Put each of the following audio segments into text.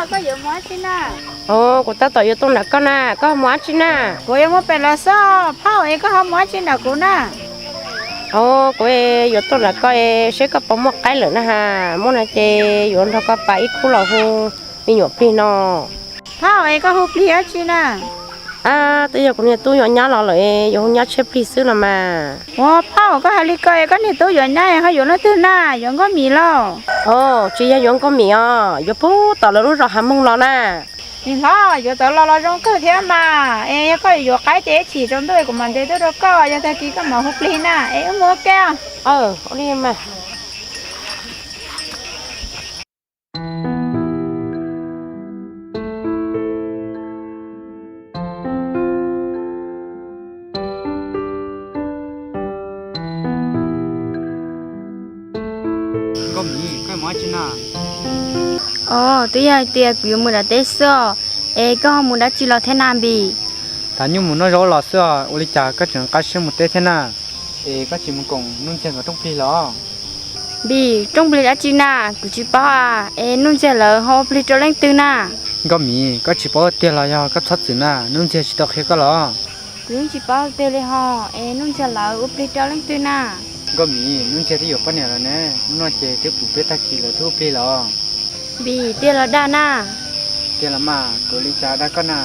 Koj yuav mus dab tsi na? Os, kuv tab tom yuav tuaj nram koj na, koj ho mus dab tsi na? Kuv yuav mus pem los xwb, phauj es koj ho mus dab tsi nram kuv na? Os, kuv yuav tuaj nram koj es seb koj puas muaj qaib lawm na has, muaj no ces yuav nrog koj pab ib khub los hu me nyuam plig no. Phauj es koj hu plig dab tsi na? Ab, twb yog kuv niag tub yuav nyab los lawm es yuav hu nyab tshiab plig xwb los mas. Ua phauj, koj hais li ko es koj niag tub yuav nyab ho yuav leej twg na, yuav Nkauj Mim los? Os, tsis yog yuav Nkauj Mim os, yuav puag tom lawv lub zos Hav Moog los na. Niam hlob, yuav tau los los zoo kawg thiab mas, es yog koj yuav qaib ces ib chim tsaus ntuj kuv mam ntes tuaj rau koj, yog tag kis koj mam hu plig na, es wb mus ua ke. Ua li mas. Nkauj Mim, koj mus dab tsi na? Os, twb yog hais tias kuv yuav mus nram teb xwb os, es koj ho mus dab tsi los thiab na Npis? Tham nyuj mus noj zaub los xwb os, ua li cas koj tseem qab siab mus teb thiab na? Es koj tsis mus koom Nuj Ntxiag nkawd rooj plig los? Npis, rooj plig dab tsi na, kuv tsis paub a, es Nuj Ntxiag lawv ho ua plig rau leej twg na? Nkauj Mim, koj tsis paub tiag los yog koj txhob txwm na, Nuj Ntxiag tsis tau qhia koj los? Kuv yeej tsis paub tiag li ho, es Nuj Ntxiag lawv ua plig rau leej twg na? Nkauj Mim, Nuj Ntxiag twb yuav poj niam lawm ne, hnub no ces twb pum peb tag kis lawv twb ua plig los. Npis, tiag los dag na? Tiag los mas, kuv li cas dag koj na?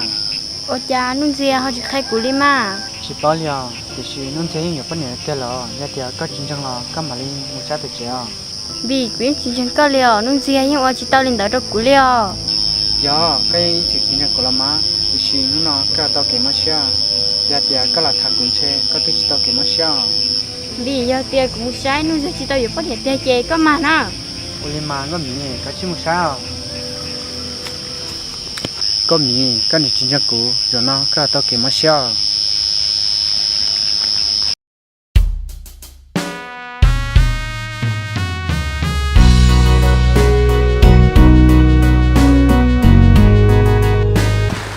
Ua cas Nuj Ntxiag ho tsis qhia kuv li mas? Tsis paub li os, tiam sis Nuj Ntxiag yeej yuav poj niam tiag los, yog tias koj tsis ntseeg los koj mam li mus saib pem tsev os. Npis, kuv yeej tsis ntseeg koj li os, Nuj Ntxiag yeej ua tsis tau li ntawd rau kuv li os. Yog, koj yeej ib txwm tsis ntseeg kuv los mas, tiam sis hnub no koj tau kev mob siab, yog tias koj los tham kuv ntshe koj twb tsis tau kev mob siab os. Npis, yog tias kuv mus saib Nuj Ntxiag tsis tau yuav poj niam tiag ces koj mag na. Ua li mas Nkauj Mim, koj cia li mus saib os. Nkauj Mim, koj niam tsis ntseeg kuv, zaum no koj tau kev mob siab os.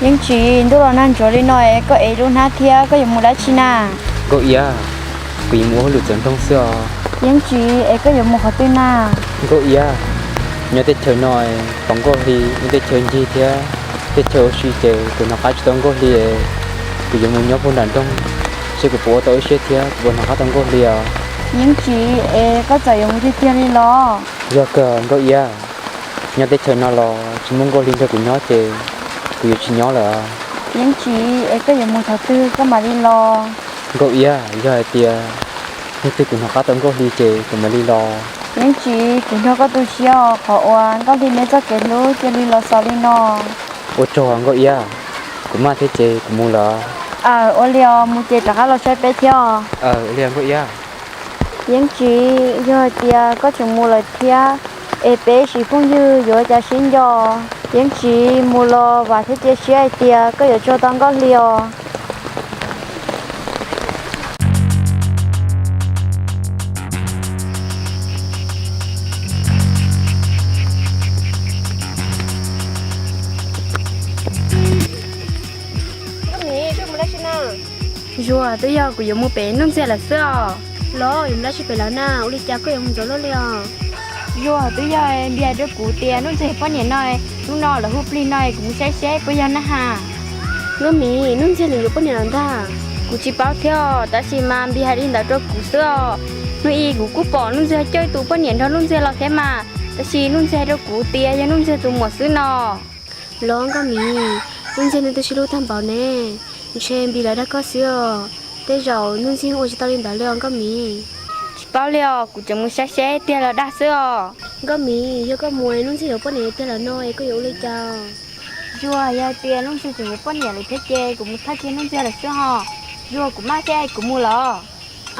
Yeej tsis, ntuj los nag ntsuav li no es koj ev lub hnab thiab koj yuav mus dab tsi na? Nkauj Iab, kuv yuav mus ua hauj lwm txawv nroog xwb os. Yeej tsis, es koj yuav mus qhov twg na? Nkauj Iab, nyob teb chaws no pom nkauj hli, nyob teb chaws ncig thiab teb chaws ua si ces kuv hnov qab tsis tau nkauj hli. Kuv yuav mus nyob puag nram nroog, seb kuv puas ua tau ib siab thiab kuv puas hnov qab tau nkauj hli os. Yeej tsis, es koj txawm yuav mus tiag tiag li los? Yog kawg Nkauj Iab, nyob teb chaws no los tsis muaj nkauj hli nrog kuv nyob ces kuv yuav tsis nyob lawm. Yeej tsis, es koj yuav mus qhov twg koj mam li los? Nkauj Iab, yog hais tias hnub twg kuv hnov qab tau nkauj hli ces kuv mam li los. Yeej tsis, kuv nrog koj tu siab os, qhov uas nkauj hli neb txoj kev hlub cia li los xaus li no. Ua tsaug Nkauj Iab, kuv maj thiab ces kuv mus lawm. Aws, ua li os, mus ces rov qab los saib peb thiab os. Aws, ua li Nkauj Iab. Yeej tsis, yog hais tias koj tseem mus lawm thiab es peb sim phooj ywg yuav ua cas sib nco? Yeej tsis, mus los vam thiab cia siab hais tias koj yuav tsuag tau nkauj hli os. Zuag, twb yog kuv yuav mus pem Nuj Ntxiag lawm xwb os. Los yuav mus dab tsi pem lawv na, ua li cas koj yuav mus ntxov luaj li os? Zuag, twb yog Npis hais rau kuv tias Nuj Ntxiag yuav poj niam no, hnub no lawv hu plig no kuv mus saib seb puas yog na has. Nkauj Mim, Nuj Ntxiag nws yuav poj niam lawm ntag? Kuv tsis paub thiab os, tab sis mas Npis hais li ntawd rau kuv xwb os. Hnub i kuv kuj pom Nuj Ntxiag coj ib tus poj niam nrog Nuj Ntxiag los thiab mas, tab sis Nuj Ntxiag hais rau kuv tias yog Nuj Ntxiag tus muam xwb no. Los Nkauj Mim, Nuj Ntxiag nws twb sib hlub tag npaum ne, ntshe Npis lawv dag koj xwb os. Tej zaum Nuj Ntxiag ua tsis tau li ntawd li os Nkauj Mim. Tsis paub li os, kuv tseem mus saib seb tiag los dag xwb os. Nkauj Mim, yog koj mus Nuj Ntxiag yuav poj niam tiag lawm no es koj yuav ua li cas? Zuag, yog hais tias Nuj Ntxiag tseem yuav poj niam lawm thiab ces kuv mus thaj kiag Nuj Ntxiag lawm xwb ho. Zuag, kuv maj thiab, kuv mus lawm.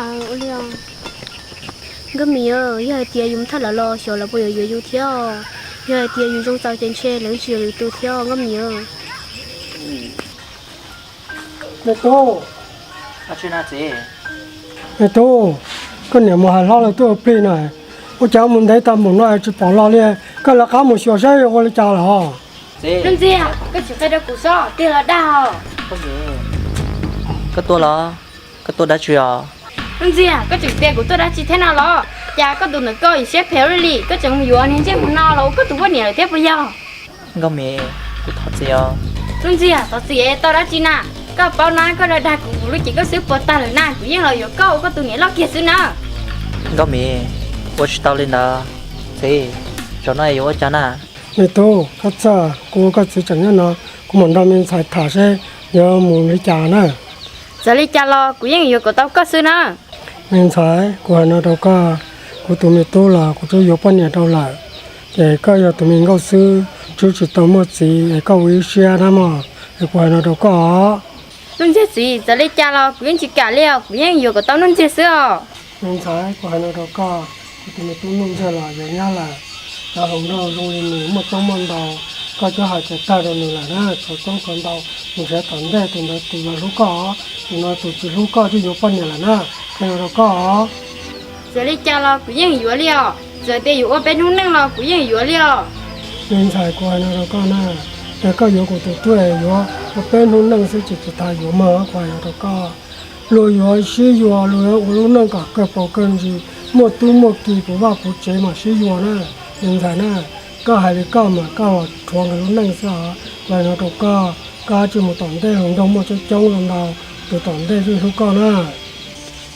Aws, ua li os. Nkauj Mim, yog hais tias yus mus thaj lawv los xyov lawv puas yuav yuav yus thiab os. Yog hais tias yus zoo txaus ces ntshe lawv tsis yuav lwm tus thiab os Nkauj Mim. Me tub, me tub, koj niam mus hais hlob lawv tuaj ua plig no, ua cas mus ntev tag npaum no tsis pom los li, koj lawv qab mus xyuas saib ua li cas lawm. Nuj Ntxiag, koj tsis qhia rau kuv seb tiag los dag os. Koj tuaj los? Koj tuaj dab tsi os? Nuj Ntxiag, koj tseem tias kuv tuaj dab tsi thiab no los? Cas koj tus ntawm koj yim siab phem ua luaj li, koj tseem mus yuav niag ntsej muag no los ua koj tus poj niam lawm thiab puas yog? Nkauj Mim, kuv thov txim os. Nuj Ntxiag, thov txim tau dab tsi na? Koj paub na, koj dag dag kuv lub cev koj xwb puas tag lawm na, kuv yeej los yuav koj ua koj tus niam loj kiag xwb na. Nkauj Mim, ua tsis tau li ntawd. Txiv, zaum no yuav ua cas na? Me tub, koj txhob, kuv ua koj txiv tseem nyob no, kuv mam nrog me ntxhais tham seb yuav mus li cas na. Txawm li cas los kuv yeej yuav kom tau koj xwb na. Me ntxhais, kuv hais no rau koj, kuv tus me tub los kuv twb yuav poj niam rau lawm, ces koj yog tus me nkauj xwb, twb tsis tau muaj txiv es koj ua ib siab na mog, es kuv hais no rau koj os. Nuj Ntxiag txiv, txawm li cas los kuv yeej tsis kam li os, kuv yeej yuav kom tau Nuj Ntxiag xwb os. Me ntxhais, kuv hais no rau koj, kuv tus me tub Nuj Ntxiag los yuav nyab lawm, cov hluas nraug zoo li nws muaj coob muaj ntau, koj twb hais tias tag rau nws lawm na, txhua coob txhua ntau, nws nrhiav tom ntej tus ntawd tus yuav hlub koj, tus no tus tsis hlub koj twb yuav poj niam lawm na, qhia rau koj os. Txawm li cas los kuv yeej yuav li os, txawm tias yuav ua peb hnub neej los kuv yeej yuav li os. Me ntxhais, kuv hais no rau koj na, yog koj yuav kuv tus tub es yuav ua peb hnub neej xwb ces tsis tas yuav mog, kuv hais no rau koj. Luag yuav sib yuav, luag yuav ua lub neej kom kawg paus kawg ntsis, muaj tub muaj ki puv vaj puv tsev mas sib yuav na. Me ntxhais na, koj hais li koj mas koj los rhuav nkawd lub neej xwb os, kuv hais no rau koj, koj tsis mus tom ntej hluas nraug muaj coob coob ntau, tus tom ntej yeej hlub koj na.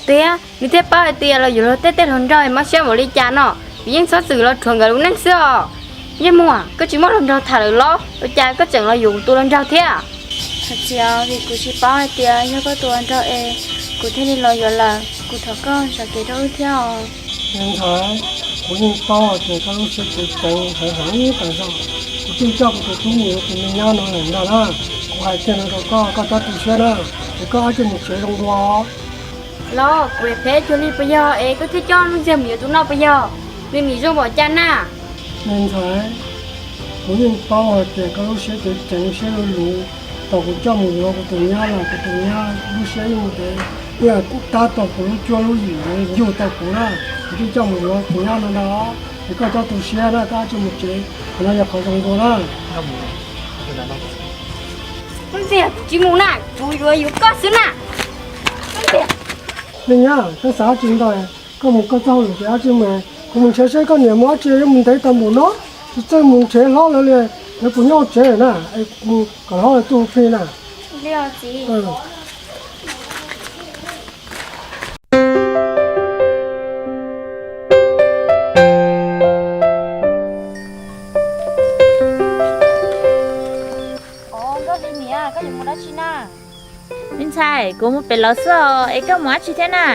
Tiag, nws thiaj paub hais tias los yuav luag tej tej hluas nraug mob siab npaum li cas no, kuv yeej txhob txwm los rhuav nkawd lub neej xwb os. Ntsej muag, koj tsis muaj hluas nraug tham lawm los ua cas koj tseem los yuav kuv tus hluas nraug thiab? Thov txim os, vim kuv tsis paub hais tias yog koj tus hluas nraug es kuv thiaj li los yuav lawm, kuv thov koj zam kev rau wb thiab os. Me ntxhais, kuv yeej paub hais tias koj lub siab ceev ceev heev heev tas zog, kuv twb coj kuv tus tub mus yuav tus me nyab no lawm ntag na. Kuv hais kiag no rau koj, koj txhob tu siab na, es koj ab tsi mus tsev zoo dua. Los kuv phem cuag li puas yog es koj thiaj coj Nuj Ntxiag mus yuav tus no puas yog? Nws nim zoo npaum cas na? Me ntxhais, kuv yeej paub hais tias koj lub siab ceev ceev siab luv luv, thaum kuv coj mus yuav kuv tus nyab los kuv tus nyab lub siab yeej ntev, yeej tab tom kuv lub cuab lub yim ntawd yug tau kuv na, kuv thiaj coj mus yuav tus nyab no ntag. Es koj txhob tu siab na, koj ab tsi mus tsev, qhov no yog qhov zoo dua na. Nuj Ntxiag, tsis mus na, kuv yuav yuav koj xwb na. Nuj Ntxiag. Me nyab, koj xav ab tsi ntau, koj mus koj txoj hauj lwm ces ab tsi mus, kuv mus nrhiav seb koj niam mus ab tsi yuav mus ntev tau npaum no, tsis txawj mus nrhiav hlob lawv li, lawv puas nyob tsev na, es kuv kom hlob lawv tuaj hu plig na. Nkauj Hli niam, koj yuav mus dab tsi na? Me ntxhais, kuv mus pem lawv xwb os, es koj mus dab tsi thiab na?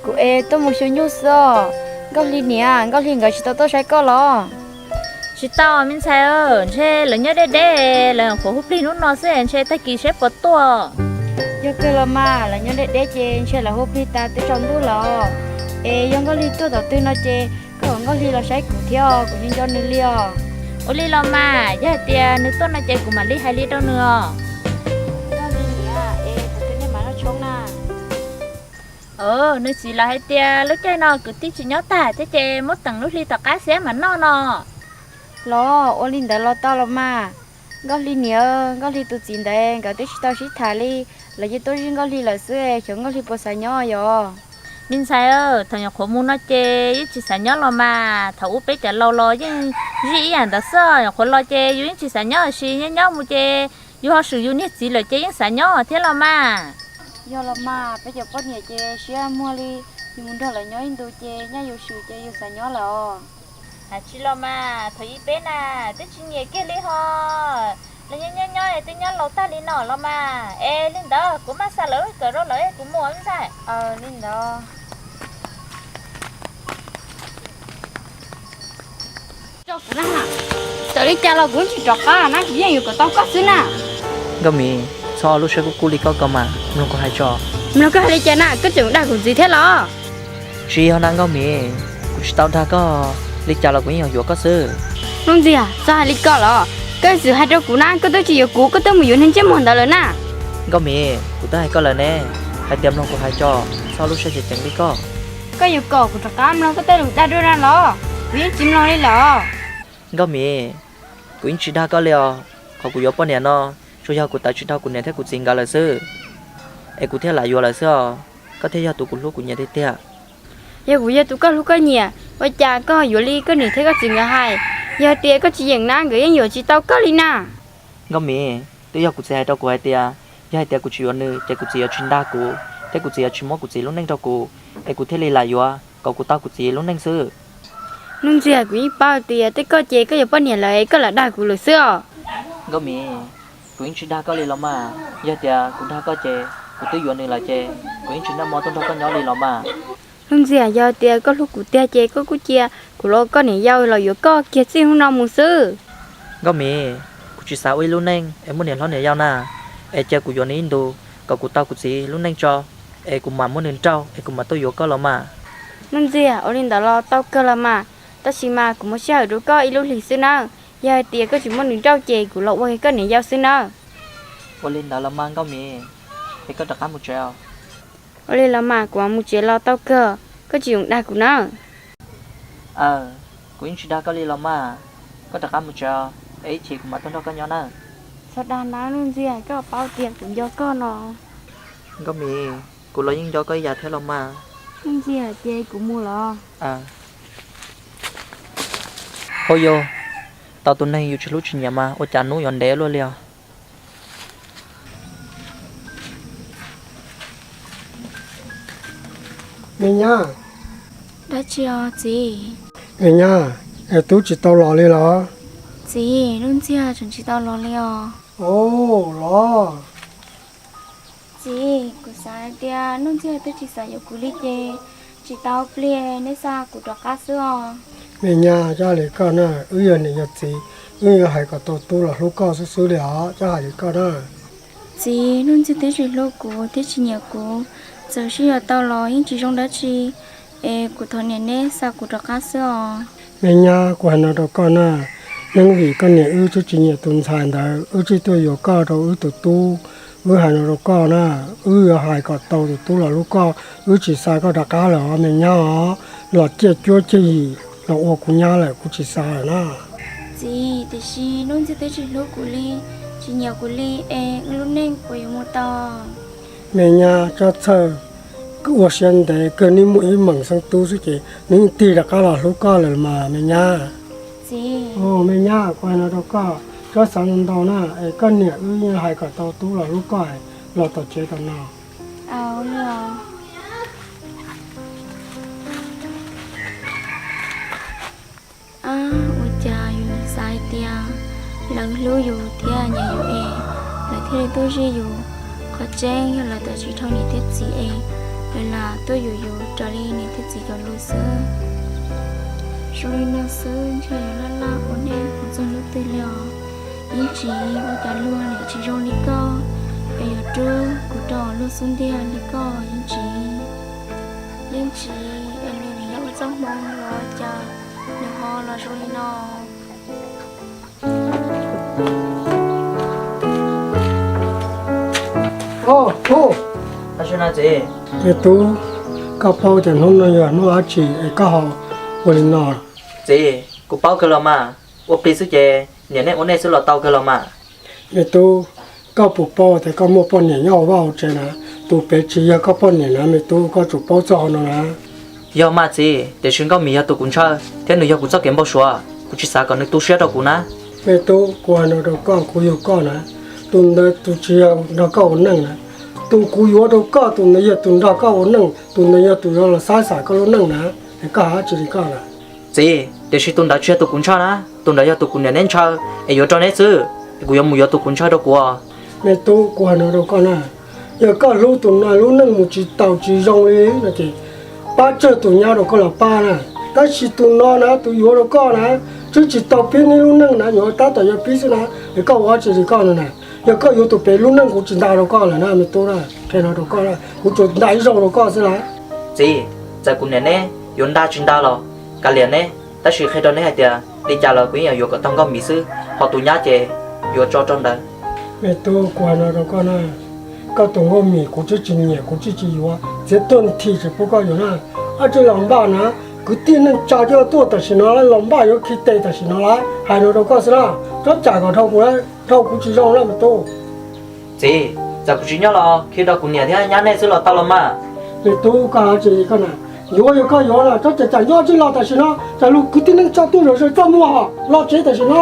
Kuv es tuaj mus xyuas nyuj xwb os. Nkauj Hli niam, Nkauj Hli nkawd tsis tau tuaj saib koj los? Tsis tau me ntxhais, ntshe lawv nyob deb deb, lawv nyuam qhuav hu plig hnub no xwb, ntshe tag kis saib puas tuaj. Yog kawg los mas, lawv nyob deb deb ces ntshe lawv hu plig tas twb tsaus ntuj lawm. Es yog Nkauj Hli tuaj tom twg no ces koj kom Nkauj Hli los saib kuv thiab, kuv nco nco nws li os. Ua li los mas, yog hais tias nws tuaj no ces kuv mam li hais li rau nws os. Nkauj Hli niam, es thaum twg nej mam noj tshoob na? Nws txiv lawv hais tias lub caij no kwv tij tsis nyob tag thiab ces muab teem lub hli tom qab xiab mam noj no. Los ua li ntawd los tau los mas. Nkauj Hli niam, Nkauj Hli tus txiv ntawd nkawd twb tsis tau sib tham li, lawv yeej tuaj zij Nkauj Hli lawm xwb, xyov Nkauj Hli puas xav nyob yom? Me ntxhais, thaum nyuam qhuav mus no ces yeej tsis xav nyob los mas, thaum ub peb cov laus los yeej zij ib yam ntawd xwb, nyuam qhuav los ces yus yeej tsis xav nyob, tab sis nyob nyob mus ces yus ho swm yus niag txiv lawm ces yeej xav nyob thiab los mas. Yog los mas, peb cov poj niam ces siab muag li, yus mus nrog lawv nyob ib ntus ces nyaj yus swm ces yus xav nyob lawm os. Hais tsis los mas, thaum ub peb na twb tsis nyiam kiag li ho. Lawv nyob nyob nyob twb nyob laus tag li no los mas. Es li ntawd kuv maj xa lawv kawm rau lawv, kuv mus me ntxhais. Li ntawd. Txawm li cas los kuv tsis rov qab na, kuv yeej yuav kom tau koj xwb na. Nkauj Mim, txhob ua lub siab kub kub li koj ko mas, mloog kuv hais tso. Mloog koj hais li cas na, koj tseem dag kuv ntxiv thiab los? Tsis yog na Nkauj Mim, kuv tsis tau dag koj, li cas los kuv yeej yuav yuav koj xwb. Nuj Ntxiag, txhob hais li ko los, koj txwm hais rau kuv na, koj twb tsis yuav kuv, koj twb mus yuav niag ntsej muag ntawd lawm na. Nkauj Mim, kuv twb hais koj lawm ne, hais tias mloog kuv hais tso, txhob lub siab ceev ceev li koj. Koj yuav kom kuv rov qab mloog koj tej lus dag dua na los? Kuv yeej tsis mloog li lawm. Nkauj Mim, kuv yeej tsis dag koj li os, qhov kuv yuav poj niam no, tsuas yog kuv tawv tsis dhau kuv niam thiab kuv txiv nkawd lawm xwb, es kuv thiaj lam yuav lawm xwb os, koj thiaj yog tus kuv hlub kuv nyiam tiag tiag. Yog kuv yog tus koj hlub koj nyiam, ua cas koj yuav li koj niam thiab koj txiv nkawd hais? Yog tias koj tsis yeem na, nkawd yeej yuam tsis tau koj li na. Nkauj Mim, twb yog kuv txiv hais rau kuv hais tias, yog hais tias kuv tsis yuav nws ces kuv txiv yuav tsis nrag kuv, thiab kuv txiv yuav tsis muab kuv txiv lub neej rau kuv, es kuv thiaj li lam yuav kom kuv tau kuv txiv lub neej xwb. Nuj Ntxiag, kuv yeej paub tias tej koj ces koj yuav poj niam lawm es koj lam dag kuv lawm xwb os. Nkauj Mim, kuv yeej tsis dag koj li los mas. Yog tias kuv dag koj ces kuv twb yuav nws lawm ces kuv yeej tsis noj mov tuaj nrog koj nyob li los mas. Nuj Ntxiag, yog tias koj hlub kuv tiag ces koj kuj cia kuv los ua koj niam yau los yuav koj kiag txij hnub no mus xwb. Nkauj Mim, kuv tsis xav ua ib lub neej es muaj niam hlob niam yau na, es cia kuv yuav nws ib ntus kom kuv tau kuv txiv lub neej tso, es kuv mam muab nws nrauj es kuv mam tuaj yuav koj los mas. Nuj Ntxiag, ua li ntawd los tau kawg los mas, tab sis mas kuv muab sij hawm rau koj ib lub hlis xwb nawb. Yog hais tias koj tsis muab nws nrauj ces kuv los ua koj niam yau xwb nawb. Ua li ntawd los mas Nkauj Mim, es koj rov qab mus tsev os. Ua li los mas kuv mus tsev los tau kawg, koj tsis txhob dag kuv nawb. Aw, kuv yeej tsis dag koj li los mas, koj rov qab mus tsev os, es ib chim kuv mam tuaj nrog koj nyob nawb. Txhob dag nawb Nuj Ntxiag, koj paub tias kuv nco koj no. Nkauj Mim, kuv los yeej nco koj ib yam thiab los mas. Nuj Ntxiag, ces kuv mus los. Hauj yog, tau tus neeg yus tsis hlub tsis nyiam mas ua cas hnub yuav ntev luaj li os. Me nyab. Dab tsi os txiv? Me nyab, es tub tsis tau los li los? Txiv, Nuj Ntxiag tseem tsis tau los li os. Au, los. Txiv, kuv xav hais tias Nuj Ntxiag twb tsis xav yuav kuv li ces tsis tau pliag, neb xa kuv rov qab xwb os. Me nyab, txhob hais li koj na, wb yog niam yog txiv, wb yuav hais kom tau tub los hlub koj xwb xwb li os, txhob hais li koj na. Txiv, Nuj Ntxiag twb tsis hlub kuv thiab tsis nyiam kuv, txawm sib yuav tau los yeej tsis zoo dab tsi, es kuv thov niam neb xa kuv rov qab xwb os. Me nyab, kuv hais no rau koj na, yeej vim koj niam wb twb tsis nyiam tus ntxhais ntawd, wb thiaj tuaj yuav koj rau wb tus tub. Wb hais no rau koj na, wb yuav hais kom tau tus tub los hlub koj, wb tsis xa koj rov qab lawm os me nyab os. Los ciaj cuab ciaj yim los ua kuv nyab lawm kuv tsis xa lawm na. Txiv, tiam sis Nuj Ntxiag twb tsis hlub kuv li, tsis nyiam kuv li es wb lub neej puas yuav mus tau? Me nyab, txhob txhawj, ua siab ntev kawg, neb muaj ib meem xeeb tub xwb ces nws yeej tig rov qab los hlub koj lawm mas me nyab. Txiv. Me nyab, kuv hais no rau koj, txhob xav ntau na, es koj niam wb yeej hais kom tau tub los hlub koj los tom tsev tom no. Ab, ua cas yus xav hais tias lawv hlub yus thiab nyiam yus es lawv thiaj li tuaj zij yus. Qhov tseeb yog lawv twb tsis dhau niam thiab txiv es lawv lam tuaj yuav yus raws li niam thiab txiv cov lus xwb. Zoo li no xwb ntshe yus laj laj ua neej mus txog hnub twg li os. Yeej tsis ua cas luag niam tsis zoo li koj, es yuav rub kuv rau luag xub ntiag li koj Yeej Tsis. Yeej Tsis, es nws nim no ua txoj hmoo los cas nws ho los zoo li no. Me tub, koj paub tias hnub no yog hnub dab tsi es koj ho ua li no? Txiv, kuv paub kawg los mas, ua plig xwb ces niam nej ua nej xwb los tau kawg los mas. Me tub, koj puas paub tias koj muaj poj niam nyob hauv vaj hauv tsev na? Tus pem tsis yog koj poj niam na me tub, koj tsum paub txog qhov no na. Yog mas txiv, tiam sis Nkauj Mim yog tus kuv ntshaw thiab nws yog kuv txoj kev npau suav, kuv tsis xav kom nws tu siab rau kuv na. Me tub, kuv hais no rau koj, kuv yug koj na, tus ntawd tus tsis yog nrog koj ua neej na. Tus kuv yuav rau koj, tus ntawd yog tus nrog koj ua neej, tus ntawd yog tus yuav los saib xav koj lub neej na. Es koj hais dab tsi li koj na? Txiv, tiam sis tus ntawd tsis yog tus kuv ntshaw na, tus ntawd yog tus kuv niam neb ntshaw es yuav rau neb xwb, es kuv yuav mus yuav tus kuv ntshaw rau kuv os. Me tub, kuv hais no rau koj na, yog koj hlub tus no lub neej mus tsis taus tsis zoo li no ces pab tsawg tus nyob rau koj los pab na, tab sis tus no na tus yuav rau koj na, twb tsis tau pib neb lub neej na, yuav tab tom yuav pib xwb na, es koj ua dab tsi li koj no na? Yog koj yuav tus pem lub neej kuv tsis nta rau koj lawm na me tub na, qhia no rau koj, kuv tsuas nta ib zaug rau koj xwb na. Txiv, txawm kuv niam neb yuav nta tsis nta los kav liam neb, tab sis qhia rau neb hais tias li cas los kuv yeej yuav kom tau Nkauj Mim xwb, ho tus nyab ces yuav tso rau ntawd. Me tub, kuv hais no rau koj na, koj tus Nkauj Mim kuv twb tsis nyiam kuv twb tsis yuav, txiav tuag nthi tsis pub koj yuav na. Ab, tsis los npaj na, kwv tij neej tsa coj tuaj tam sim no lawm, los npaj yuav khi tes tam sim no lawm, hais no rau koj xwb na, txhob cam kom dhau kuv, dhau kuv tsis zoo na me tub. Txiv, txawm kuv tsis nyob los khi rau kuv niam thiab nyab nej xwb los tau los mas. Me tub, koj hais dab tsi li koj na, Yuav yuav koj yuav los txhob cam cam nyob tsis los tam sim no, cov lus kwv tij neej tsa tuaj zom zaws txaj muag los tsev tam sim no.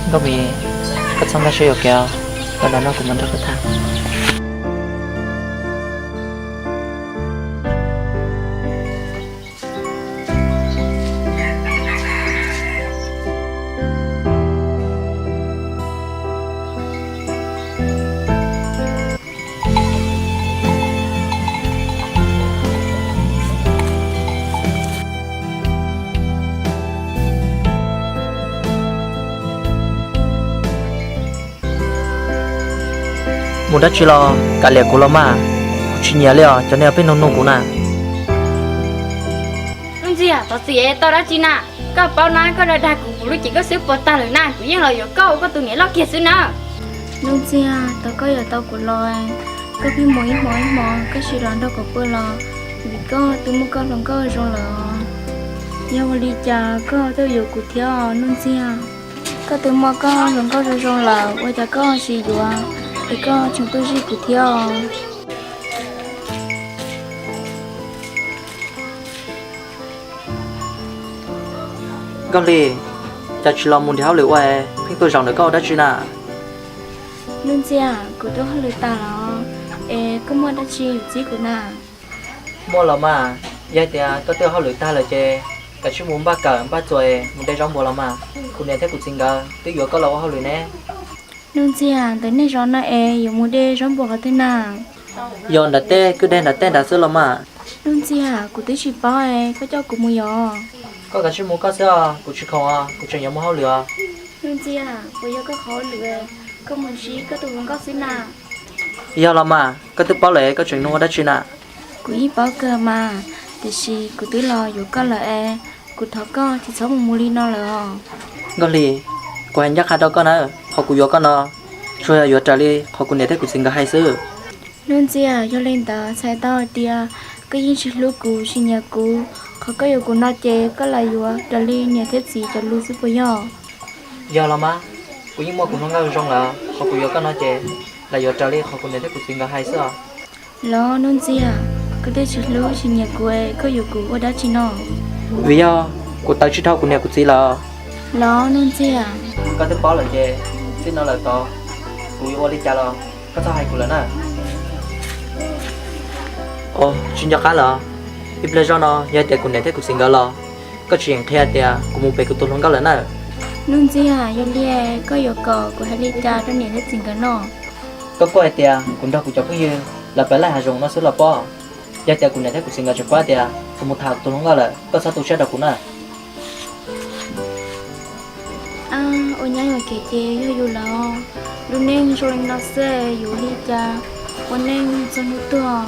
Nkauj Mim, koj txhob nkag siab yuam kev, lam no kuv mam nrog koj tham. Mus dab tsi los kav liam kuv los mas, kuv tsis nyiam li os cov neeg pheej nug nug kuv na. Nuj Ntxiag, thov txim, tau dab tsi na? Koj paub na, koj dag dag kuv, kuv lub cev koj xwb puas tag lawm na, kuv yeej los yuav koj ua koj tus niam loj kiag xwb na. Nuj Ntxiag, thov koj yuav tau kuv los, koj pheej mus ib hmo ib hmo, koj tsis los nrog kuv pw los, vim koj twb muaj koj hluas nkauj zoo lawm os. Yog ua li cas koj tuaj yuav kuv thiab os Nuj Ntxiag? Koj twb muaj koj hluas nkauj zoo zoo lawm, ua cas koj tsis yuav, es koj tseem tuaj zij kuv thiab os? Nkauj Hli, cas tsis los mus nrhiav hauj lwm ua, pheej tuaj zaum ntawm koj ua dab tsi na? Nuj Ntxiag, kuv ua hauj lwm tag los, es koj muaj dab tsi yuav txib kuv na? Muaj los mas, yog hais tias koj twb ua hauj lwm tag lawm ces kav tsij mus npaj kawm npaj txuas mus de zaub npua los mas. Kuv niam thiab kuv txiv nkawd twb yuav koj los ua hauj lwm ne. Nuj Ntxiag, ntawm nej zos no es yuav mus de zaub npua qhov twg na? Yog nram tej kwj deg nram tej nrad xwb los mas. Nuj Ntxiag, kuv twb tsis paub, koj coj kuv mus yom? Koj kav tsij mus koj xwb os, kuv tsis khoom os, kuv tseem yuav mus hauj lwm os. Nuj Ntxiag, puas yog koj qhov hauj lwm, koj mus ntsib koj tus hluas nkauj xwb na? Yog los mas, koj twb paub lawm koj tseem nug ua dab tsi na? Kuv yeej paub kawg mas, tiam sis kuv twb los yuav koj lawm es, kuv thov koj tsis txhob mus mus li no lawm os. Nkauj Hli, kuv hais ncaj qha rau koj na, qhov kuv yuav koj no, tsuas yog yuav raws li qhov kuv niam thiab kuv txiv nkawd hais xwb. Nuj Ntxiag, yog li ntawd txhais tau hais tias koj yeej tsis hlub kuv tsis nyiam kuv, qhov koj yuav kuv no ces koj lam yuav raws li niam thiab txiv cov lus xwb puas yog? Yog los mas, kuv yeej muaj kuv hluas nkauj zoo lawm, qhov kuv yuav koj no ces lam yuav raws li qhov kuv niam thiab kuv txiv nkawd hais xwb os. Los Nuj Ntxiag, koj twb tsis hlub tsis nyiam kuv es koj yuav kuv ua dab tsi no? Vim yog kuv tawv tsis dhau kuv niam kuv txiv lawm. Los Nuj Ntxiag, koj twb paub lawm ces txij no lawm tod kuv yuav ua li cas los koj txhob hais kuv lawm na. Os, tsis nco qab lawm. Ib pliag zoj no yog tias kuv niam thiab kuv txiv nkawd los, koj tsis yeem qhia tias kuv mus pem kuv tus hluas nkauj lawm na. Nuj Ntxiag, yog li koj yuav kom kuv hais li cas rau niam thiab txiv nkawd no? Koj kuj hais tias kuv nrog kuv cov phooj ywg lawv pem laij hav zoov no xwb los pob. Yog tias kuv niam thiab kuv txiv nkawd tseem paub tias kuv mus tham tus hluas nkauj lawm, koj txhob tu siab rau kuv na. Ab, ua nyab yuam kev ces yog yus lawm. Lub neej zoo li no xwb yuav li cas ua neej txog hnub tuag.